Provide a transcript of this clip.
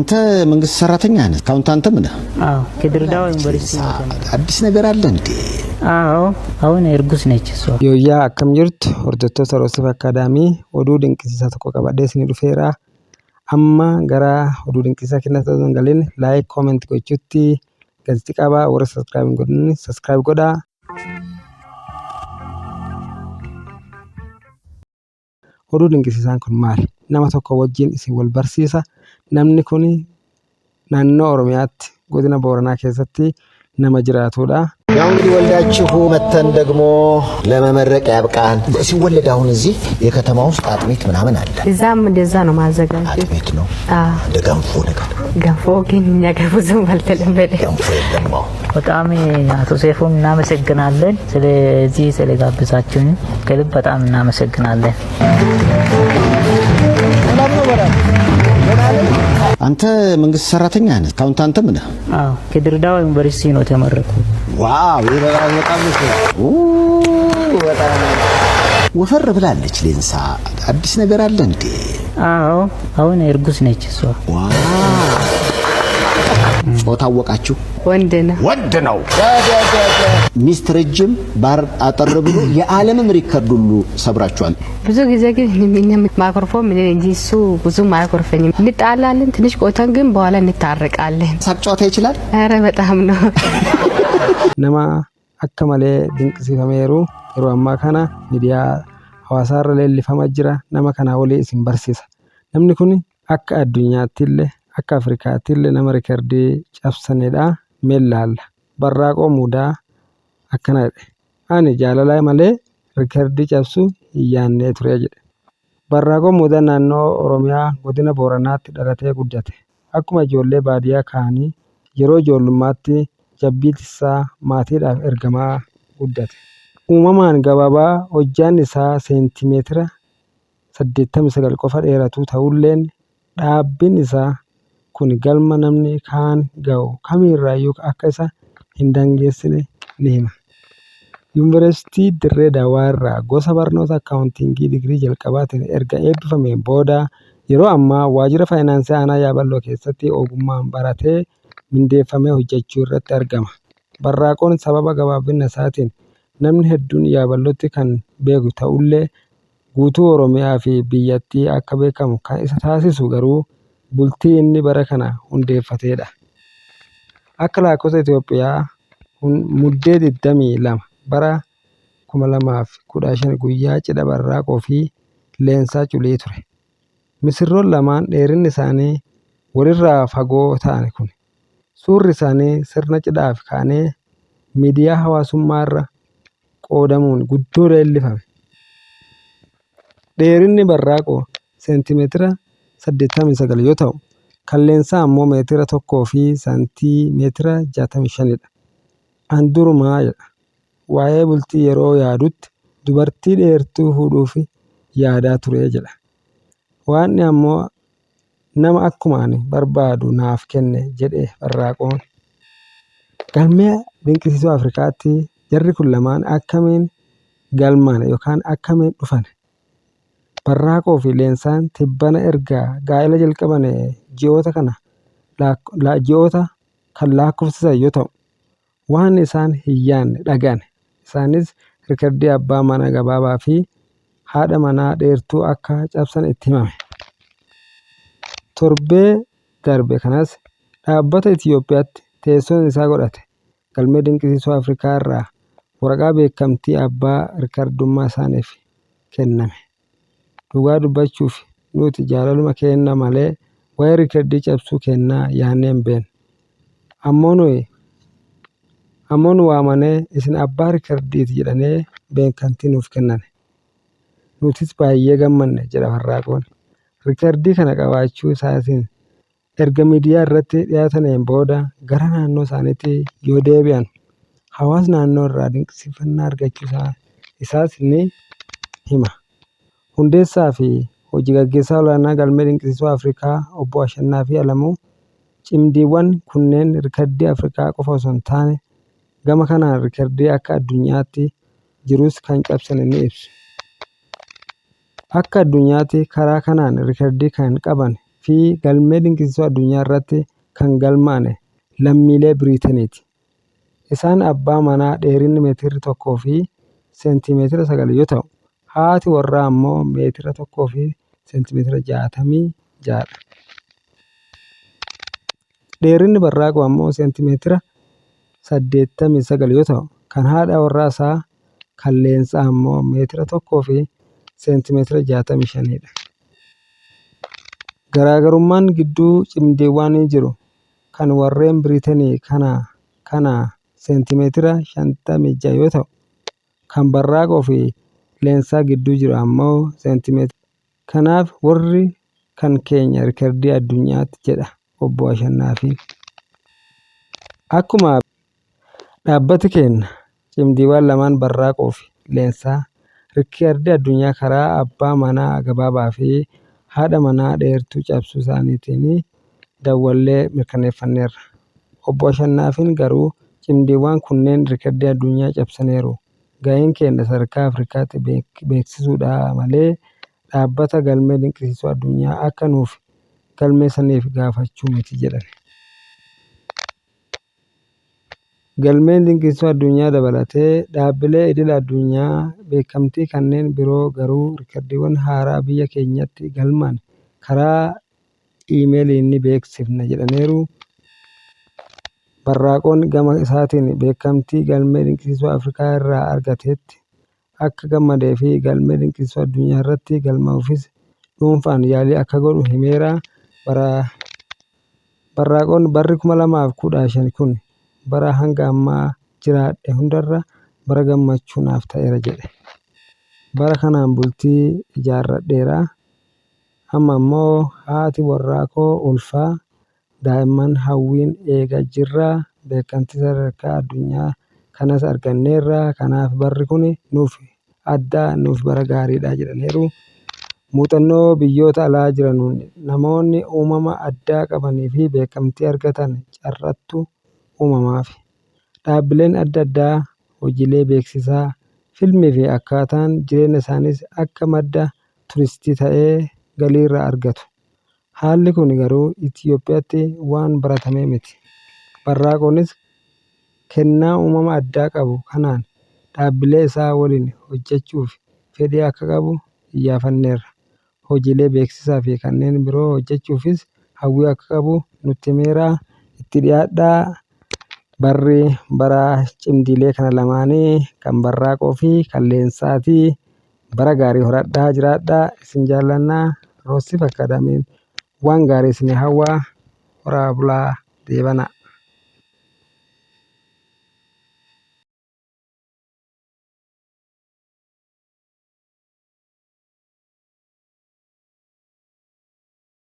አንተ መንግስት ሰራተኛ ነህ፣ አካውንታንትም ነህ። አዎ፣ ከድሬዳዋ ዩኒቨርሲቲ ነው የተመረቅኩት። አዲስ ነገር አለ እንዴ? አዎ፣ አሁን እርጉዝ ነች እሷ። Yooyyaa, akkam jirtu hordoftoota Roosif Akaadaamii? Oduu dinqisiisaa tokko qabadhee isinii dhufeera. Amma gara oduu dinqisiisaa keenyatti osoo hin galin, like, comment gochuutti gadi qabaa. Warra subscribe hin godhin subscribe godhaa. Oduu dinqisiisaan kun maali? Nama tokko wajjin isin wal barsiisa. Namni kun naannoo Oromiyaatti, godina Booranaa keessatti nama jiraatudha. ያው እንግዲህ ወልዳችሁ መተን ደግሞ ለመመረቅ ያብቃን። ሲወለድ አሁን እዚህ የከተማ ውስጥ አጥሚት ምናምን አለ። እዛም እንደዛ ነው ማዘጋጀት። አጥሚት ነው እንደ ገንፎ ነገር። ገንፎ ግን እኛ ጋር ብዙም አልተለመደ። ገንፎ የለም። አዎ። በጣም አቶ ሰይፉን እናመሰግናለን። ስለዚህ ስለጋበዛችሁን ከልብ በጣም እናመሰግናለን። አንተ መንግስት ሰራተኛ ነህ፣ አካውንታንትም ነህ። አዎ፣ ከድሬዳዋ ዩኒቨርሲቲ ነው የተመረቅኩት። ዋው፣ ይሄ በጣም በጣም ደስ ይላል። ኡ በጣም ወፈር ብላለች ሌንሳ። አዲስ ነገር አለ እንዴ? አዎ፣ አሁን እርጉዝ ነች እሷ። ዋው፣ ጾታ አወቃችሁ? ወንድ ነው። ወንድ ነው። ሚስት ረጅም ባል አጠር ብሎ የዓለምም ሪከርድ ሁሉ ሰብራችኋል። ብዙ ጊዜ ግን እኛ ማኮርፎ ምን እንጂ እሱ ብዙም አያኮርፈኝም። እንጣላለን ትንሽ ቆይተን ግን በኋላ እንታረቃለን። ሳቅ ጨዋታ ይችላል። ኧረ በጣም ነው። Nama akka malee dinqisiifameeru yeroo ammaa kana miidiyaa hawaasaarra leellifamaa jira. Nama kana walii isin barsiisa. Namni kun akka addunyaatti illee akka Afrikaatti illee nama rikardii cabsanidha. Mee ilaalla. Barraaqoo Muudaa akkana jedhe. "Ani jaalala malee rikardii cabsuu hin yaadne ture" jedhe. Barraaqoo Muudaa naannoo Oromiyaa, godina Booranaatti dhalatee guddate. Akkuma ijoollee baadiyyaa kaanii yeroo ijoollummaatti jabbii tiksaa maatiidhaaf ergamaa guddate. Uumamaan gabaabaa, hojjaan isaa seentimeetira 89 qofa dheeratu ta'ulleen, dhaabbiin isaa kun galma namni kaan ga'u kamirraayyuu akka isa hin daangessine ni hima. Yuunivarsiitii Dirree Dawaa irraa gosa barnoota akkaawuntiingii digirii jalqabaatiin erga eebbifameen booda, yeroo ammaa waajjira faayinaansii aanaa Yaaballoo keessatti ogummaan baratee mindeeffamee hojjechuu irratti argama. Barraaqoon sababa gabaabina isaatiin namni hedduun Yaaballootti kan beeku ta'ullee, guutuu Oromiyaa fi biyyattii akka beekamu kan isa taasisu garuu bultii inni bara kana hundeeffatedha. Akka lakkoofsa Itoophiyaa Muddee 22 bara 2015 guyyaa cidha Barraaqoo fi Leensaa Culii ture. Misirroon lamaan dheerinni isaanii walirraa fagoo ta'an kun suurri isaanii sirna cidhaaf kaanee miidiyaa hawaasummaarra qoodamuun guddoo leellifame. Dheerinni Barraaqoo seentimeetira 89 yoo ta'u, kan Leensaa ammoo meetira 1 fi saantiimeetira 65dha. "An durumaa," jedha, "waa'ee bultii yeroo yaadutti dubartii dheertuu fuudhuuf yaadaa ture" jedha. "Waaqni ammoo nama akkuma ani barbaadu naaf kenne" jedhe Barraaqoon. Galmee dinqisiisoo Afrikaatti jarri kun lamaan akkamiin galmaan yookaan akkamiin dhufan? Barraaqoo fi Leensaan tibbana erga gaa'ela jalqaban ji'oota kana ji'oota kan lakkoofsisan yoo ta'u, waan isaan hin yaadne dhaga'an. Isaanis rikardii abbaa manaa gabaabaa fi haadha manaa dheertuu akka cabsan itti himame. Torbee darbe kanas dhaabbata Itoophiyaatti teessoon isaa godhate galmee dinqisiisoo Afrikaa irraa waraqaa beekamtii abbaa rikardummaa isaaniif kenname. "Dhugaa dubbachuuf nuti jaalaluma kenna malee waa'ee rikardii cabsuu kennaa yaadnee hin beeknu. Ammoo nu waamanii isin abbaa rikardiiti jedhanii beekamtii nuuf kennan. Nutis baay'ee gammanne" jedha Barraaqoon. Rikardii kana qabaachuu isaatiin erga miidiyaa irratti dhiyaataniin booda gara naannoo isaaniitti yoo deebi'an hawaasa naannoo irraa dinqisiifannaa argachuu isaas ni hima. Hundeessaa fi hojii gaggeessaa olaanaa galmee dinqisiisoo Afrikaa obbo Ashannaa fi Alamuu, cimdiiwwan kunneen rikardii Afrikaa qofa osoo hin taane gama kanaan rikardii akka addunyaatti jirus kan cabsan ni ibsu. Akka addunyaatti karaa kanaan rikardii kan qaban fi fi galmee dinqisiisoo addunyaa irratti kan galmaa'ane lammiilee Biriiteniiti. Isaan abbaa manaa dheerinni meetirri 1 fi seentiimeetira 9 yoo ta'u, haati warraa ammoo meetira 1 fi seentiimeetira 66 dha. Dheerinni Barraaqoo ammoo seentiimeetira 89 yoo ta'u, kan haadha warraa isaa kan Leensaa ammoo meetira 1 fi seentiimeetira 65 dha. Garaagarummaan gidduu cimdiiwwanii jiru kan warreen Biriitenii kanaa seentiimeetira 56 yoo ta'u, kan Barraaqoo fi Leensaa gidduu jiru ammoo seentiimeetira. Kanaaf warri kan keenya rikardii addunyaati jedha Obbo Ashannaafiin. Akkuma dhaabbati keenya cimdiiwwan lamaan Barraaqoo fi Leensaa rikkardii addunyaa karaa abbaa manaa gabaabaa fi haadha manaa dheertuu cabsuu isaaniitiin dawwallee mirkaneeffanneerra. Obbo Ashannaafiin garuu cimdiiwwan kunneen rikardii addunyaa cabsaniiru. Gaheen keenya sadarkaa Afrikaatti beeksisuudha malee dhaabbata galmee dinqisiisoo addunyaa akka nuuf galmeessaniif gaafachuu miti jedhan. Galmeen dinqisiisoo addunyaa dabalatee dhaabbilee idil addunyaa beekamtii kanneen biroo garuu rikardiiwwan haaraa biyya keenyatti galmaan karaa iimeeliin ni beeksifna jedhaniiru. Barraaqoon gama isaatiin beekamtii galmee dinqisiisoo Afrikaa irraa argatetti akka gammadee fi galmee dinqisiisoo addunyaa irratti galmaa'uufis dhuunfaan yaalii akka godhu himeera. Barraaqoon barri 2015 kun bara hanga ammaa jiraadhe hundarra bara gammachuu naaf ta'eera jedhe. Bara kanaan bultii ijaarradheera. Amma ammoo haati warraa koo ulfa. Daa'imman hawwiin eegaa jirra. Beekamtii sadarkaa addunyaa kanas arganneerra. Kanaaf barri kun nuuf adda, nuuf bara gaariidha jedhaniiru. Muuxannoo biyyoota alaa jiranuun namoonni uumama addaa qabanii fi beekamtii argatan carrattu uumamaafi. Dhaabbileen adda addaa hojiilee beeksisaa, fiilmii fi akkaataan jireenya isaaniis akka madda turistii ta'ee galiirraa argatu. Haalli kun garuu Itoophiyaatti waan baratame miti. Barraaqonis kennaa uumama addaa qabu kanaan dhaabbilee isaa waliin hojjechuuf fedhii akka qabu iyyaafanneerra. Hojiilee beeksisaa fi kanneen biroo hojjechuufis hawwii akka qabu nutti himeera. Itti dhiyaadhaa. Barri bara cimdiilee kana lamaanii kan Barraaqoo fi kan Leensaati. Bara gaarii horadhaa jiraadhaa. Isin jaallannaa. Roosif Akaadaamiin waan gaarii isin hawwaa. Horaa bulaa deebanaa.